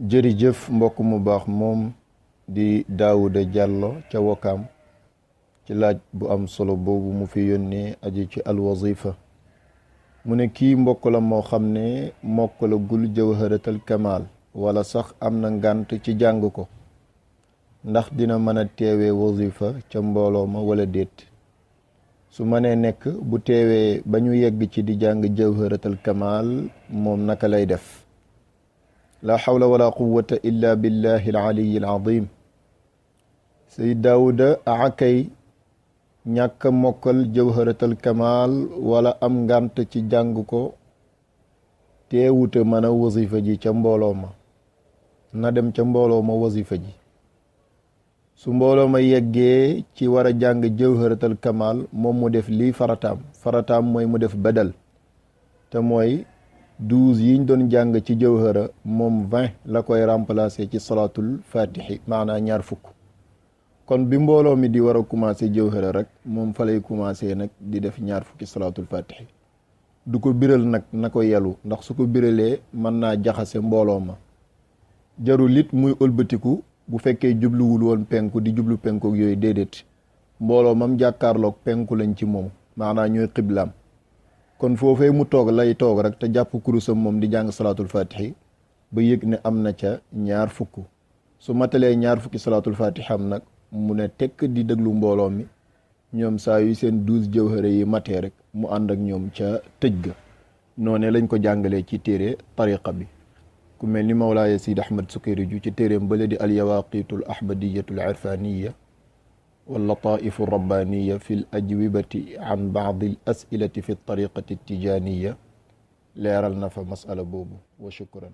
jërëjëf mbokk mu baax moom di Daouda Diallo ca Wakaam ci laaj bu am solo boobu mu fi yónnee aji ci alwazifa mu ne kii mbokk la moo xam ne mokk la gul jawharatal kamal wala sax am na ngànt ci jàng ko ndax dina mën a teewee wazifa ca mbooloo ma wala déet su mënee nekk bu teewee ba ñu yegg ci di jàng jawharatal kamal moom naka lay def la hawla wala quwwata illa billahi al-aliyyi al-azim Sayyid Daouda akay ñàkk mokkal jawharatal kamal wala am ngànt ci jàng ko teewuta mën a wasifa ji ca mbooloo ma na dem ca mbooloo ma wasifa ji su mbooloo ma yeggee ci war a jàng jawharatal kamal moom mu def lii farataam mooy mu def badal te mooy 12 yiñ doon jàng ci jawhara moom 20 la koy remplacer ci salatul fatihi maanaa 20 kon bi mbooloo mi di war a commencer jawhara rek moom fa lay commencer nag di def 20 salatul fatihi du ko biral nag na ko yelu ndax su ko biralee mën naa jaxase mbooloo ma jarul it muy ëlbatiku bu fekkee jubluwul woon penku di jublu penku ak yooyu déedéet mbooloo mam jàkkaarloog penku lañ ci moom maanaa ñooy xiblaam kon foofee mu toog lay toog rek te jàpp kurusam moom di jàng salatul fatihi ba yëg ne am na ca 20 su matalee 20 salatul fatihi am nag mu ne tekk di déglu mbooloo mi ñoom saa yu seen 12 jawhara yi matee rek mu ànd ak ñoom ca tëj ga noone lañ ko jàngalee ci téere tariqa bi ku mel ni Mawlaaya Sid Ahmad Sukayriju ci téereem bale di alyawaqitul ahbadiyatul irfaniya واللطائف الربانية في الأجوبة عن بعض الأسئلة في الطريقة التجانية leeral na fa masala boobu wa shukran